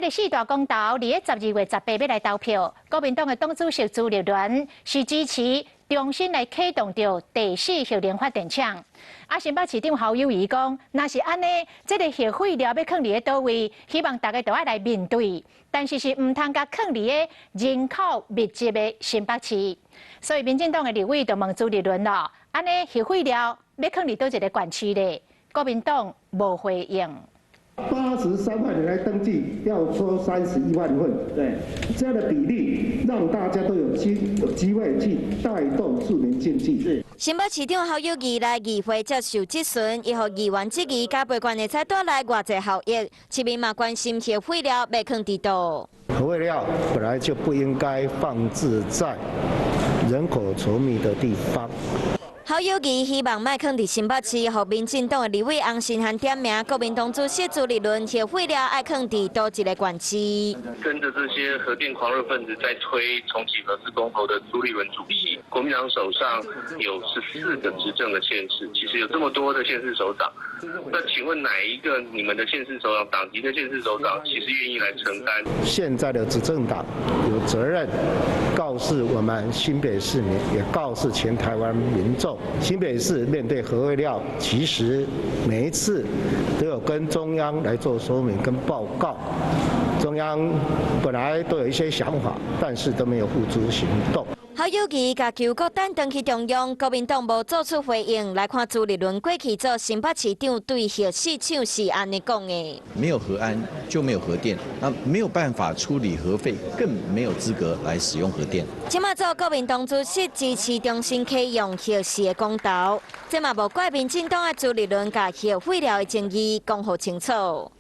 四大公投，佇咧12月18欲來投票。國民黨的黨主席朱立倫是支持重新來啟動著第四核能發電廠。啊，新北市長侯友宜講，若是按呢，這个核廢料欲囥佇咧佗位，希望大家都愛來面對。但是是毋通共囥佇咧人口密集的新北市。所以民進黨的立委就問朱立倫咯，按呢核廢料欲囥佇佗一个縣市咧？國民黨無回應。 83萬人來登記，要抽31萬份，對，這樣的比例讓大家都有機會去帶動市民經濟。是。新北市長侯友宜來議會接受質詢，伊予議員質疑加倍縣會使帶來偌濟效益，市民嘛關心核廢料欲囥佇佗。核廢料本來就不應該放置在人口稠密的地方。侯友宜希望莫囥佇新北市，予民進黨的立委洪申翰點名，國民黨主席朱立倫核廢料愛囥佇佗一个縣市。跟著這些核電狂熱分子在推重啟核四公投的朱立倫主席，國民黨手上有14個執政的縣市，其實有這麼多的縣市首長，那請問哪一個你們的縣市首長、黨籍的縣市首長，其實願意來承擔？現在的執政黨有責任告訴我們新北市民，也告訴全台灣民眾。新北市面對核廢料，其實每一次都有跟中央來做說明跟報告。中央本來都有一些想法，但是都沒有付諸行動。侯友宜共求國等轉去中央，國民黨無做出回應。來看朱立倫過去做新北市長對核四廠是按呢講的：沒有核安就沒有核電，那沒有辦法處理核廢，更沒有資格來使用核電。這馬做國民黨主席支持重新啟用核四的公投，這嘛無怪民進黨的朱立倫共核廢料的爭議講予清楚。